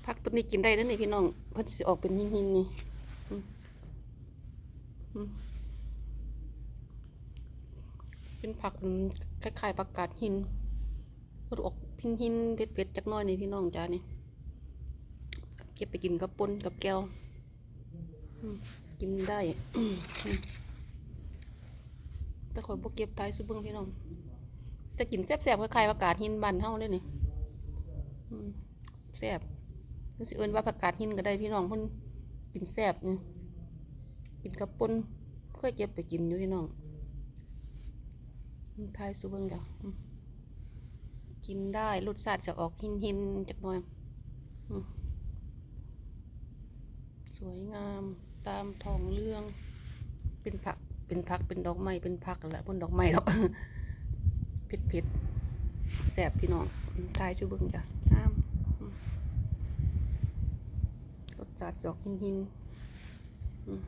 ຜັກຕົ້ນນີ້ກິນໄດ້ເດ້ນີ້ພີ່ນ້ອງ ເພິ່ນຊິອອກເປັນຫີນໆ ນີ້ ອືມ ອືມ ເປັນຜັກ ອືມ ຄ້າຍໆ ຜັກກາດຫີນ ເພິ່ນອອກຫີນໆ ເຜັດໆ ຈັກໜ້ອຍນີ້ພີ່ນ້ອງຈ້າ ນີ້ ເກັບໄປກິນກັບປົ່ນກັບແຈ່ວ ອືມ ກິນໄດ້ ອືມ ແຕ່ຂ້ອຍບໍ່ເກັບ ຖ່າຍສູ່ເບິ່ງພີ່ນ້ອງ ແຕ່ກິນແຊບໆ ຄ້າຍໆ ຜັກກາດຫີນບ້ານເຮົາເດ້ນີ້ ອືມ ແຊບ ຫຼືຊິເອີ້ນວ່າຜັກກາດຫີນກໍໄດ້ພີ່ນ້ອງ ເພິ່ນກິນແຊບນີ້ ກິນກັບປົ່ນ ເຄີຍເກັບໄປກິນຢູ່ພີ່ນ້ອງ ອືມ ຖ່າຍສູ່ເບິ່ງເດີ ອືມ ກິນໄດ້ ລົດຊາດຈະອອກຫີນໆ ຈັກໜ້ອຍ ອືມ ສວຍງາມຕາມທ້ອງເລື່ອງ ເປັນຜັກ ເປັນຜັກ ເປັນດອກໄມ້ ເປັນຜັກຫັ້ນລະ ບໍ່ແມ່ນດອກໄມ້ດອກ ເຜັດໆ ແຊບພີ່ນ້ອງ ອືມ ຖ່າຍສູ່ເບິ່ງຈ້າ ງາມ ອືມ ລົດຊາດຈອກຫີນໆ ອືມ